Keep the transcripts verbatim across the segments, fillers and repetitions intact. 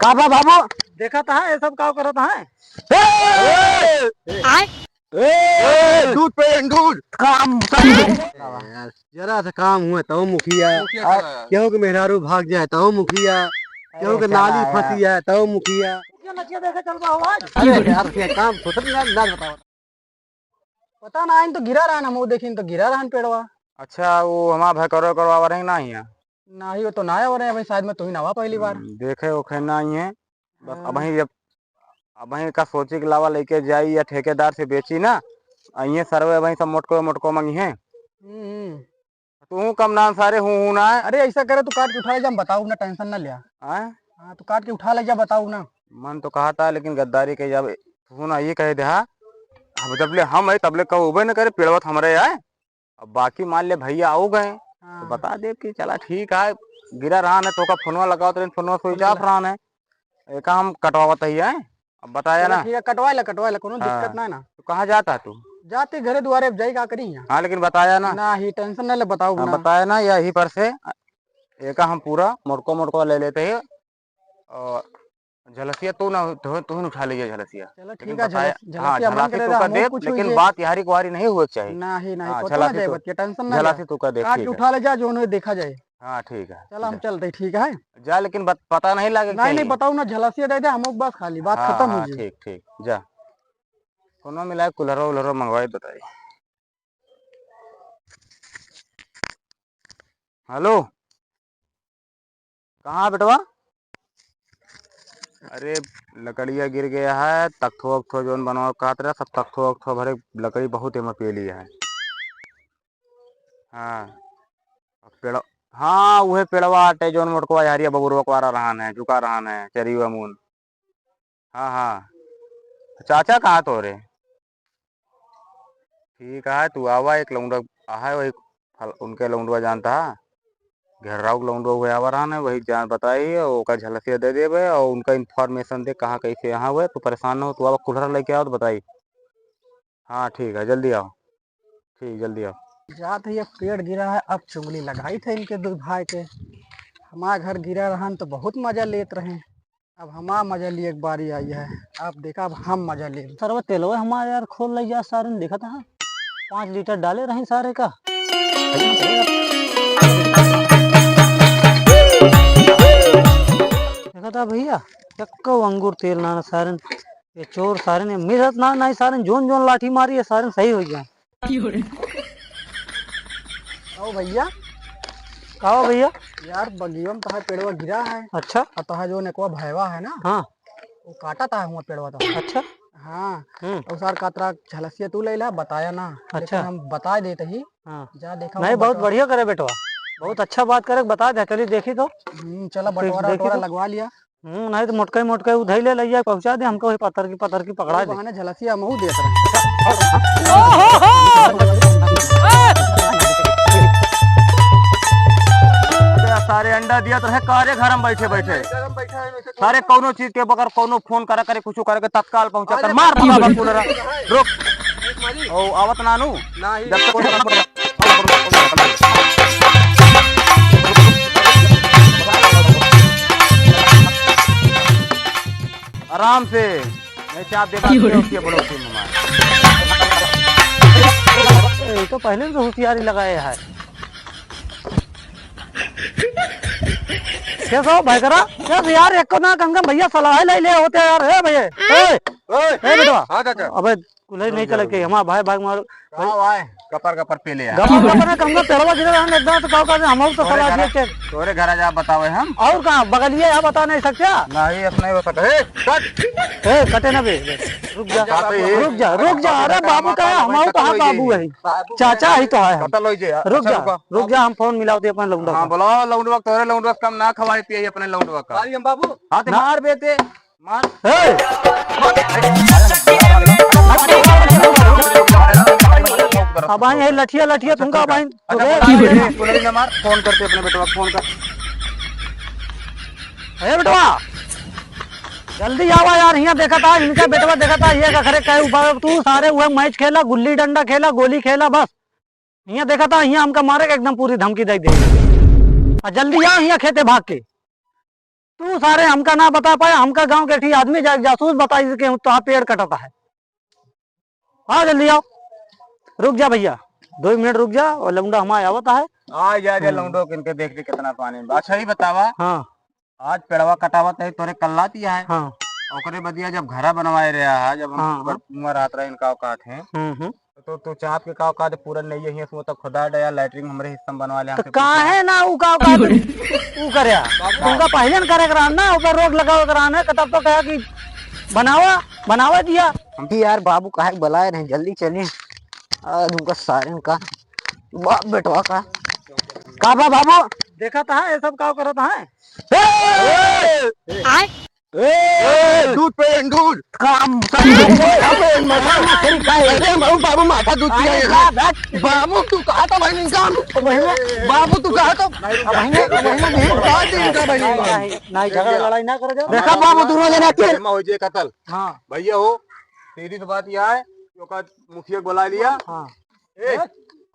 बाबा बाबू, देखत है ये सब का करत है? ए! ए! ए! दूध पे दूध। काम, काम। यार, जरा सा काम हुए तो मुखिया, मुखिया आ, चला। केहू के मेहरारू भाग जाए तो मुखिया, अरे केहू के चला नाली यार। फंसी है तो मुखिया। मुखिया नचिया देखे चल बा आज। अरे यार, ये काम छोड़ ना, ना बताओ। पता ना, आइन तो गिरा रहन, हम वो देखिन तो गिरा रहन पेड़वा। अच्छा, वो हमार भाई करो करवा रहे ना हिया? नाही, वो तो ना आवा रहे, अभी शायद मैं तू ही नवा पहली बार। हम्म, देखे ओखे ना आई है। बस हाँ। अबहीं जब, अबहीं का सोची के लावा लेके जाई या ठेकेदार से बेची ना, अइहे सरवे अबहीं सब मोटको मोटको मंगी है। हम्म, हम्म। तू कम नाम सारे हूँ हूँ ना है। अरे ऐसा करे, तू काट के उठा ले जा, हम बताऊ ना, tension ना लिया। आय? हाँ, तू काट के उठा ले जा, बताऊ ना। मन तो कहा था, लेकिन गद्दारी के जब तू ना ये कह दे, हाँ, अब जब ले हम है, तब ले कहू उबे न करे, पेड़वत हमरे आए। अब बाकी मान ले भैया आओ गए, तो हाँ। बता दे कि चला ठीक है, गिरा रहा है, तो का फोनवा लगाओ, तो फोनवा switch off रहा है। एका हम कटवावत ही है, अब बताया चलो ना। ठीक है, कटवा ले, कटवा ले, कोनो हाँ। दिक्कत ना है ना। तो कहाँ जाता तू? जाते घरे दुआरे, अब जाई का करी यहाँ? हाँ, लेकिन बताया ना। ना ही, tension ना ले, बताऊ हाँ, ना। बताया ना, यही पर से एका हम पूरा मोटको मोटको ले लेते हैं। और झलसिया तू ना, तू, तू ही उठा लीजिए झलसिया। चलो लेकिन ठीक है, बताया, झलस-, हाँ, झलसिया मन झलासी करे तू रहा, का हम देब, कुछ लेकिन हुई बात यारी कुआरी नहीं हुए के चाहिए। ना ही, ना ही, हाँ, कोई तो ना झलासी जाए तू, बतिया, tension ना ले। झलासी तू का देख, काट के ठीक है। उठा ले जा, जो उन्हें देखा जाए। हाँ, ठीक है, जा। चल, हम चलते, ठीक है? जा, लेकिन बत-, पता नहीं लागे के नहीं, चाहिए। बताऊ ना, झलसिया दे दे, हम लोग बस खाली, बात हाँ, खत्म हो हाँ, जी। ठीक, ठीक, जा। कोनो मिला कुल्हरो उल्हरो मंगवाई, बताई। हेलो, कहाँ बेटवा? अरे, लकड़िया गिर गया है, तख्तो वख्तो जौन बनवा कहत रहा, सब तख्तो वख्तो भरे लकड़ी बहुत एमा पेली है। हाँ, पेड़, हाँ, उहे पेड़वा आटे जौन मोटकवा यारिया बबुरवा कुआरा रहन है, झुका रहन है, चरियो अमून। हाँ, हाँ। चाचा कहाँ तोरे? ठीक है, तू आवा, एक लौंडा आहे, वही फल-, उनके लौंडवा जानता है, घेर्राऊ के लौंडवा हुए आवा रहन है, वही जान बताई, और ओका झलसिया दे देबे, और उनका information दे, कहाँ कैसे यहाँ हुए, तू परेशान न हो, तू आवा, कुल्हरा लेके आओ तो बताई। हाँ, ठीक है, जल्दी आओ। ठीक, जल्दी आओ। जात ही एक पेड़ गिरा है, अब चुगली लगाई थे इनके दो भाई के। हमार घर गिरा रहन तो बहुत मजा लेत रहे, अब हमार मजा लिए एक बारी आई है। अब देखा, अब हम मजा लेब। सरवा तेलवा हमार यार खोल लइ जा सारे ने, देखत है पाँच लीटर डाले रही सारे का। देखत है भैया, एक्को अंगूर तेल ना, ना सारे ने, ये चोर सारे ने मिलत ना, ना ही सारे ने जोन जोन लाठी मारी है, सारे ने सही हो गया। आओ भैया। का हो भैया? यार, बगिया में तोहार पेड़वा गिरा है। अच्छा। और तोहार जो नेकवा भयवा है ना, हाँ। वो काटा था हुआ पेड़वा तो। अच्छा। हाँ। हम्म। और सार कातरा झलसिया तू ले ला, बताया ना। अच्छा। लेकिन हम बता देते ही। हाँ। जा देखा नहीं, वो बहुत बटवा। बढ़िया करे बेटवा, बहुत अच्छा बात करे, बता दे, चलिए देखी तो। हम्म, चला देख-, बंटवारा देखी वंटवारा तो। लगवा लिया। हम्म, नहीं तो मोटका ही मोटका ही उधई ले लइया, पहुँचा दे हमको, वही पत्थर की, पत्थर की पकड़ा दे। बहाने झलसिया महू देत रहे। सारे अंडा दिया तो रहे, कारे घर में बैठे बैठे। सारे कौनो चीज के बगैर कौनो फोन करा करे, कुछ करा के तत्काल पहुँचा कर मार भगा बस बोल रहा। रुक। ओ, आवत नानू। नहीं। जब तक आराम से, नहीं चाप दे बात की हो रही? उसके बड़ों की मम्मा। ए, ये तो पहले से होशियारी लगाए है। कैसा हो भाई करा? कैसे यार, एक को ना कंगन भैया सलाह ले ले होते यार। ए भैया, ए, ओए। ए बेटवा। हाँ चाचा। अबे कुल्हई नहीं चले के, हमार भाई, भाई मार। का भाई? कपर कपर पेले यार। गपर गपर ना, कम से कम पेड़वा गिरे रहन एकदम, तो का कहते, हम तो तोरे सलाह घर, दिए के। तोरे घर जा बतावे हम। और कहाँ? बगलिए है, बता नहीं सकते? नहीं, ऐसा नहीं हो सकता। ए, कट। ए, कटे ना बे। रुक जा। रुक जा, रुक जा। अरे बाबू का है? हम कहाँ बाबू है? चाचा ही तो है हम। कतल हो जे। रुक जा, रुक जा, हम फोन मिलाओ दे अपन लौंडा का। हाँ, बुलाओ लौंडवा, तोरे लौंडवा कम ना खवाए पिए अपने लौंडवा का। मारी हम बाबू। हाँ, तो मार बेटे। मार। ए! अब आई है लठिया, लठिया तुमका अब आई। अच्छा, मार, सुनरी ना मार, फोन करते अपने बेटवा, फोन कर। ए बेटवा, जल्दी आवा यार, हियाँ देखा था, इनका बेटवा देखा था, ये का खरे कहे उबा, तू सारे वह मैच खेला, गुल्ली डंडा खेला, गोली खेला, बस। हियाँ देखा था, हियाँ हमका मारे के एकदम पूरी धमकी दे दे। आ जल्दी आ हियाँ खेते भाग के। तू सारे हमका ना बता पाए, हमका गाँव के ठी आदमी जा-, जासूस बताई कि तोहार पेड़ कटता है। आ जल्दी आओ, रुक जा भइया, दो मिनट रुक जा, और लौंडा हमार आवत है। आ जा, जा, हम्म। लौंडो किनके देख ले कितना पानी बा। अच्छा, ही बतावा, हाँ। आज पेड़वा कटावत है, तोरे कल्लातिया है। हाँ। ओकरे बदिया जब घरा बनवाए रहा है, जब हम हाँ, हाँ। ऊपर कुआं रहत रहे, इनका औकात है। हम्म, हम्म। तो तू चाप के का औकात पूरा नहीं है, इसमें तो खुदा डया लैट्रिन हमरे हिस्सा में बनवा ले, तो हमसे पूछा। काहे ना ऊ का औकात ऊ करे? तुमका पहले न करे के रहन ना, ऊपर रोक लगावे के रहन है, तब तो कहा कि बनावा, बनावा दिया। हम भी यार बाबू काहे के बुलाए रहे, जल्दी चली। आज उनका सारे का बाप बेटवा का। का बा बाबू? देखत है, ये सब का करत है? ए! आय? ए! ए, दूध पे दूध। काम, काम, काम, काम, काम, अरे बाबू, बाबू माथा दूध पिया है। बाबू तू कहा था भाई नहीं काम? बाबू तू कहा था? भाई ने, भाई ने नहीं कहा दिन का भाई नहीं काम। नहीं, झगड़ा लड़ाई ना करो जाओ। देखा बाबू दोनों जना के। जमा हो जाए कतल। हाँ। भइया हो, सीधी सी बात यह है, कि ओकर मुखिया बुला लिया। हाँ। ए,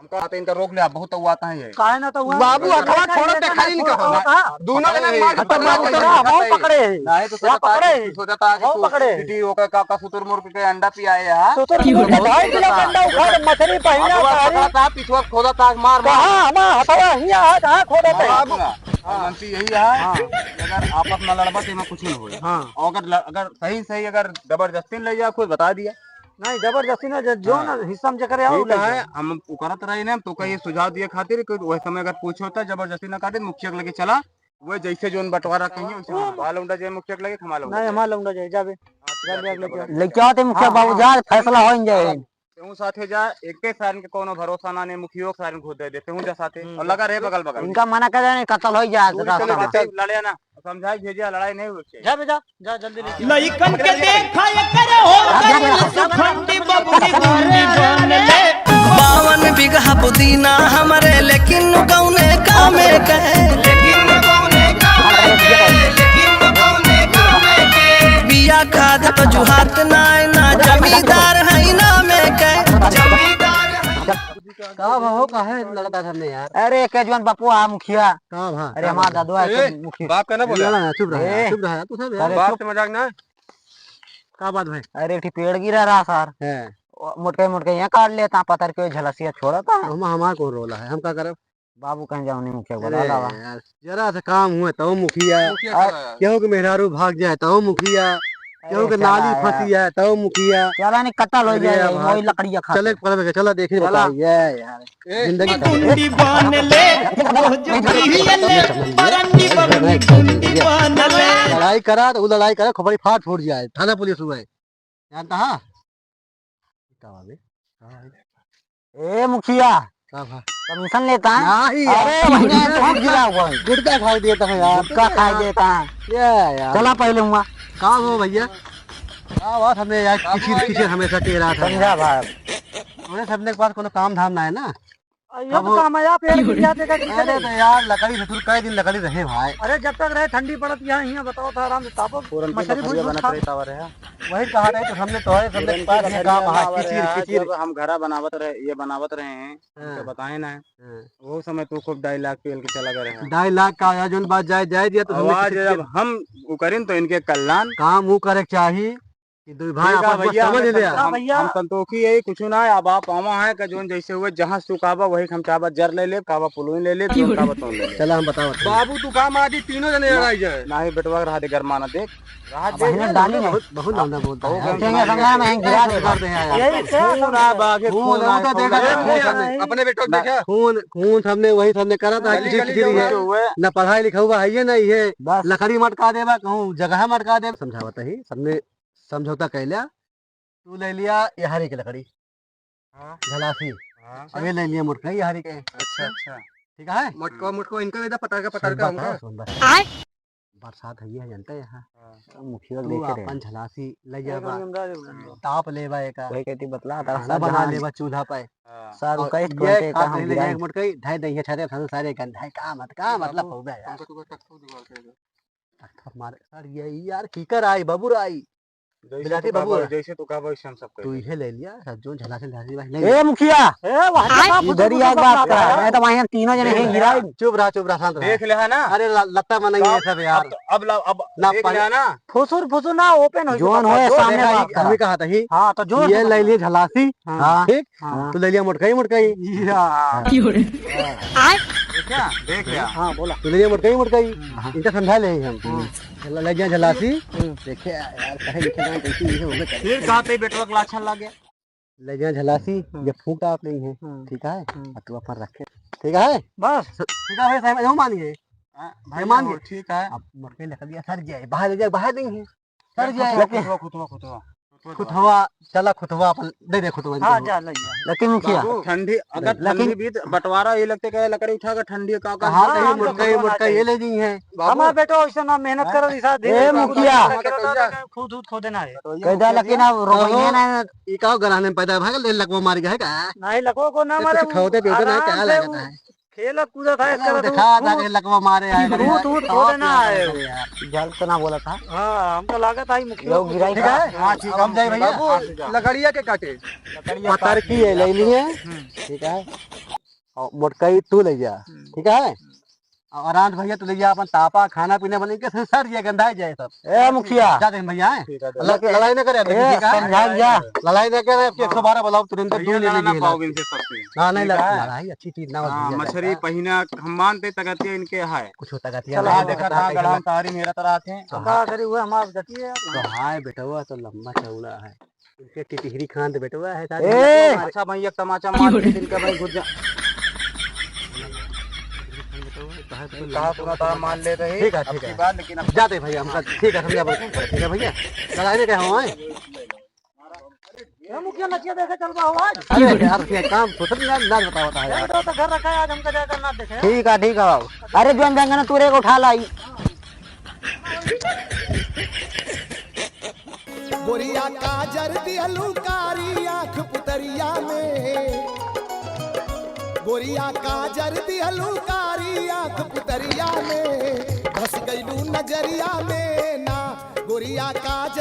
हमका आते इनका रोक ले, बहुत तौआता है ये। काहे ना तौआता? बाबू, अथवा छोड़त देखा ही नहीं कहा। दोनों जना मार के पकड़ा, पकड़ा, हम पकड़े हैं। नहीं तो सोचा था पकड़े कि, हैं। सोचा था कि हम तू पकड़े हैं। सीधी ओकर का, का सुतुर मुर्ग के अंडा पियाए है। सुतुर मुर्ग के ढाई किलो के अंडा उठा के मछली पहिना अगवा तारी। पकड़ा था, पिछुआ खोदा था, मार, मार। कहाँ हमारा हथवा हिया है, कहाँ खोदा था? बाबू, हाँ। मनती यही है हाँ। कि अगर आपस में लड़बा तो एमा कुछ नहीं होए। हाँ। और अगर ल-, अगर सही सही अगर जबरदस्ती ले जाए, खुद बता दिया। नहीं, जबरदस्ती ना, ज-, जो हाँ। ना हिस्सा में जेकरे आओ, ठीक ले है, जाओ। हम उ करत रही ना, तो कहीं सुझाव दिए खातिर कि वह समय अगर पूछो तो जबरदस्ती ना खातिर मुखिया के लगे चला, वो जैसे जोन बंटवारा कहीं वैसे हाँ। हमारा लौंडा जाए मुखिया के लगे, हमारा लौंडा नहीं, जाए। हमारा लौंडा जाए, जाबे। हाँ, जा, जा, जा, लेके जा। लेके आओ ते मुखिया हाँ, बाबू, हाँ। जा, फैसला हो जाए। तेहू साथे जा, एक के सारन के कोनो भरोसा ना, ने मुखियो के सारन घूस दे दे, तेहू जा साथे। हम्म। और लगा रहे बगल बगल। इनका मना कर देने, कत्ल हो जाए, तू रास्ता चले में। जाते, लड़े ना, समझाई भेजिया, लड़ाई नहीं होई। जा बे, जा, जा, जल्दी लेके आ। लइकन के देखा एकर हो गइल सुखंडी बबुनी गुंडी बन ले। बावन बिगहा पुदीना हमरे, लेकिन कौने कामे के? लेकिन कौने कामे के? लेकिन कौने कामे के? बिया खाद तो जुहात नाय, ना जमींदार है नामे के। जमींदार है। का भा हो, काहे लड़ता था हमने यार? अरे, के जवान बापू आ मुखिया। का भा? अरे, का हमार भा? दादुआ ए, के मुखिया। बाप का ना बोला। ना, ना, चुप रहा यार, ए, चुप रहा यार, तू सब यार। अरे, बाप चुप। से मजाक ना। का बात भाई? अरे, एक ठी पेड़ गिरा रहा सर। हैं। ओ, मोटके, मोटके यहाँ काट लेता, पत्थर के झलसिया छोड़ता। तो हम, हमार कौन रोला है, हम का करब? बाबू कहीं जाओ नहीं मुखिया को अरे लावा। यार, जरा से काम हुए तो मुखिया, मुखिया आ, चला यार। केहू के मेहरारू भाग जाए तो मुखिया, अरे केहू के चला नाली यार। फंसी है तो मुखिया। चला नहीं कत्ल हो अरे जाए, यार वही भाई, लकड़िया खा चले के। पड़बे के, चला देखे चला। बताइए यार। ए, जिंदगी गुंडी बांध ले, वो जो पिए ले, परंडी बबनी गुंडी बांध ले। लड़ाई करा तो वो लड़ाई करा, खोपड़ी फाट फूट जाए, थाना पुलिस हुआ है, जानता है? का बात है? का बात है? ए मुखिया, का भा? कमीशन लेता है? नहीं यार। अरे भैया, बहुत गिरा हुआ है। गुटखा खाई देता है यार। गुटखा खाई देता है। क्या यार? चला पहले हुआ। का हो भैया? का बात हमें यार, का किचिर, बात है? किचिर हमेशा के रहा था। समझा भाई। उन्हें सबने के पास कोनो काम धाम ना है ना? आ, ये अब तो काम है, आप पेड़ गिर जाते का, अरे तो यार, लकड़ी ससुर कई दिन लकड़ी रहे भाई। अरे जब तक रहे ठंडी पड़त यहाँ, यहाँ बताओ था आराम से तापो, पूरन की मछली भूज लकड़िया भूज बनत खा। रहे, तावा रहे। वही कहा रहे तो हमने तो है, सबने पूरन की पास ये लकड़िया काम है, बनावा रहे किचिर, हैं, किचिर। जब हम घरा बनावत रहे, ये बनावत रहे हैं, हाँ। उनके बताए ना है। हाँ। वो समय तू खूब ढाई लाख पेल के चला गए रहे। ढाई लाख का आया, जोन बात जाए, जाए दिया तो हमने आवाज किचिर जब किचिर। हम उकरिन तो इनके कल्याण। काम वो करे के चाही। कि दुई भाई ठीक है आपस में भैया, समझ हमें ले संतोष, आप। हाँ भैया। हम संतोखी है, कुछ ना है। अब आप आवा है कि जोन जैसे हुए, जहाँ सुख आवा वही हम चाहबा, जर ले ले, काबा पुलुई ले ले, जोन काबा तोन ले ले। चला हम बतावत हैं। बाबू तू काम आदि तीनों जने ना, लड़ाई जाए। ना ही बेटवा रहा दे, गरमाना देख। रहा अब दे। इन्हें डाली नहीं। बहुत, बहुत लौंडा बोलता है। बहुत लौंडा समझा में गिरा दे। कर दे यार। यही क्या खून आ, बाघे खून खून आ, वो तो खून देखा आ। था, खून सामने। अपने बेटो को ना, देखा? खून, खून सामने वही सामने करा था, गली, किसी गली किसी जो है। हुए। ना पढ़ाई लिखा हुआ है ये, ना ये। बस। लकड़ी मटका देबा, कहूँ जगह मटका देबा। समझावत ही, सबने समझौता कैल्या, तू ले लिया यहारी के लकड़ी, हाँ। झलासी, हाँ। अबे ले लिया मोटका यहारी के। अच्छा, अच्छा। ठीक है? मोटको, मोटको इनका दे दे, पतर का, पतर का सुन हमका। बताओ, सुन बताओ। आय। बरसात है, ये जानते हैं यहाँ। हाँ। मुखिया तू देखे रहे। अपन झलासी ले एक जाबा, मिनट, एक मिनट। ताप लेबा एका। वही कहती बतला था, खाना सर बना जहाँ लेबा चूल्हा पे। हाँ। सर और कहे ये तो का खाते कहीं ले गिराए। जाए मोटका, ढाई दहिया छाते, सारे गंधाई का मत, का मतलब हो गया यार। हमको तो कोई तख्तो जुगाड़ कर दे। तख्तो मारे, सर ये यार कीकर आई, बबुर आई। जैसे बिलाती तू कहबा, बबुआ। जैसे तू कहबा, वैसे हम सब तू करेंगे। इहे ले लिया, सब जो झलासी, झलासी भाई, ले तू लिया। इहे मुखिया। ए, वहाँ से आय, बाप इधर ही आगे बात करा। ए, तो वहाँ तीनों जने हैं, गिराई। चुप रहा, चुप रहा, शांत रहा। देख ले, है ना? अरे, ल-, लत्ता में नहीं है सब यार। अब तो, अब ला, अब ना देख पानी। ले, है ना? फुसुर, फुसुर ना, open हो जोन गया। होए, जो सामने देखा बात ही, करा। हमें कहा था ही। हाँ, तो जोन ये से ले बात लिए करा। झलासी। हाँ। ठीक? हाँ। तू ले लिया मोटकाई, मोटकाई। या। हाँ। देख लिया? देख लिया। हाँ, बोला। तू ले लिया मोटकाई, मोटकाई। हाँ। इनका समझा ले हम। हाँ। झला-, ले गया झलासी। हम्म। देखे यार, कहे लिखे ना, कैसी ये हो गए। फिर कहा ते बेटवा के लाछन लागे। ले गया झलासी, हम्म। ये फूंक आप नहीं है, हम्म। ठीक है? हम्म। और तू अपन रखे, ठीक है? बस। ठीक है भाई, समझ, हम मान गए। हाँ, भाई, मान गए। ठीक है। अब मोटके लकड़िया सर जाए, बाहर ले जाए, बाहर नहीं है। सर जाए। खुतवा, खुतवा, खुतवा। खुतवा, चला खुतवा अपन दे दे खुतवा हाँ, इनको। जा, ले जा। लेकिन मुखिया। बाबू, ठंडी, अगर लेकिन ठंडी भी तो बंटवारा ये लगते कि लकड़ी उठा के ठंडी का, का हाँ, कहीं हम तो मोटका, खुतवा मोटका ना ये चाहिए। ले दी है। बाबू। हमारे बेटो ऐसा ना मेहनत हाँ? करो, इस आदमी ए, को मुखिया। खुद, खुद खोदे ना है। कह दे, लेकिन अब रोवैया कहो, ना। ई का गराने में पैदा भागल, लकवा मार गया है का? नहीं, लकवा को ना ये मारे, कुछ खाओ ते पियो ते ना, आराम क्या से लगता वो है? खेलत कूदत है, खेलत करत देखा था वो। कि लकवा मारे आए, भूत, भूत, भूत खोदे ना आए। यार। जल तो ना बोला था। हाँ, हमको लागत आई मुखिया लोग को गिराई ठीक है? हाँ, ठीक है, हम जाए भैया। बाबू, लकड़िया के काटे। लकड़िया पतर काट की है, ले लिए। हम्म। ठीक है? और मोटकई तू ले जा, हम्म। ठीक है? और रांध भैया तू ले जा अपन तापा, खाना पीना बने के सर ये गंधा जाए सब। ए मुखिया। जा दे भैया, हैं? ठीक है, लड़-, लड़ाई ना करे, ए, ठीक है? समझा जा। लड़ाई ना करे, एक सौ बारह बुलाओ तुरंत, भैया, दूर ले लड़ना लीजिए। पाओगे इनसे सबसे। ना, नहीं, ठीक है? लड़ाई अच्छी चीज ना हो, हाँ, भैया, मछली, लड़ाई। पहिना, हम मानते तगतिया इनके है। कुछ होता गतिया चलो, नहीं हाँ, होता, देखा था, देखा गढ़ा था। में तारी मेरा तरह आते हैं। तो हाँ। का करी हुआ हमार गति है। तो हाय बेटवा तो लंबा चौड़ा है। इनके टिटहरी खान तो बेटवा है, साथ ए! में अच्छा भाई, एक तमाचा मार के इनका भाई घुस जा। कहा सुना था, मान ले रहे। ठीक है, अब ठीक की है। बात, लेकिन अब जाते भैया, हमका ठीक है, समझा बोल, ठीक है भैया। लड़ाई नहीं कहे हम आए। ए मुखिया, नचिया देखे चल बा हो आज। अरे यार, ये काम सोचत ना, लाज बताओ, बताओ यार। बेटा तो घर रखा है, आज हमका जाकर ना देखे। ठीक है, ठीक है बाबू। अरे जोन जाएंगे ना, तू रे को उठा लाई। गोरिया काजर दिहलू कारी आँख पुतरिया में, गोरिया काजर दिहलू कारी आँख पुतरिया में, धस गइलू नजरिया में ना, गोरिया काजर